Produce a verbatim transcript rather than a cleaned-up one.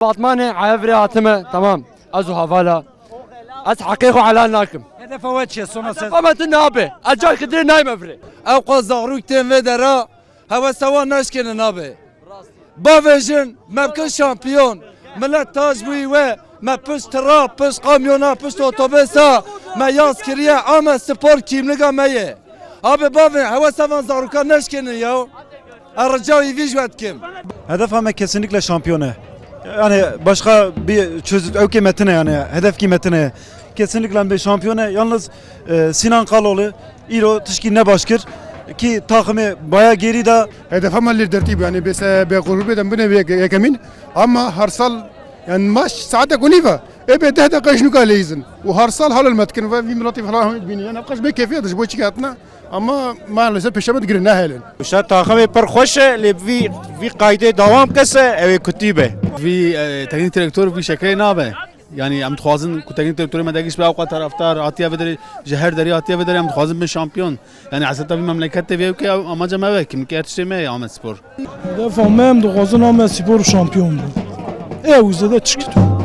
Batmanê, aya virê hatime, tamam. Ez û hevala. Ez heqê xwe helal nakim. Hedefa we çi ye? Sona ser. Hedefa me tu nabe. Ez careke dirê nayme virê. Ew qas zarok tên vê dera, hewesa wan neşkêne nabe. Bavêjin, me bikin şampiyon. Milet tac bûyî we, me pişt tira, pişt kamyona, pişt otobesa, me yaz kiriye, Amed Spor kîmliga me ye. Abi bavê, hewesa van zarokan neşkênin ya. Ez rica wî vî ji we dikim. Hedefa me kesinlikle şampiyon e. Yani başka bir çözüm, ewkê me tine yani, hedefkî me tine. Kesinlikle em bê şampiyon e. Yalnız, e, Sinan Kaloğlu îro tişkî ne baş kir ki takımı baya geri de. Hedefa me lîdertî bû, yani bê se-, bê grûbê de bine bê yekemîn. Ama her sal, yani maç saetek û nîv e. Ê bê deh deqa ji nûka lê îzin. Û her sal hewlên me dikin ve vî miletî falan hemî dibînin. Yani ev qas bê kêfê de ji bo çi hatine. Ama maalesef pêşe me digirin, nehêlin. Wisa taximê pir xweş e, lê vî, vî qaydê dewam kese, ew ê kutî be. Vî, e, teknîk direktor vî şeklê nabe. Yani em dixwazin ku teknîk direktorê me de giş be, ewqa taraftar hatiye vê derê, ji her derê hatiye vê derê, em dixwazin bin şampiyon. Yani eseta vî memleketê vê ewkê ew amaca me ve, kimlikê her tiştê me ye Amed Spor. Hedefa me, em dixwazin Amed Spor şampiyon be. Ew zêde tişkî tu.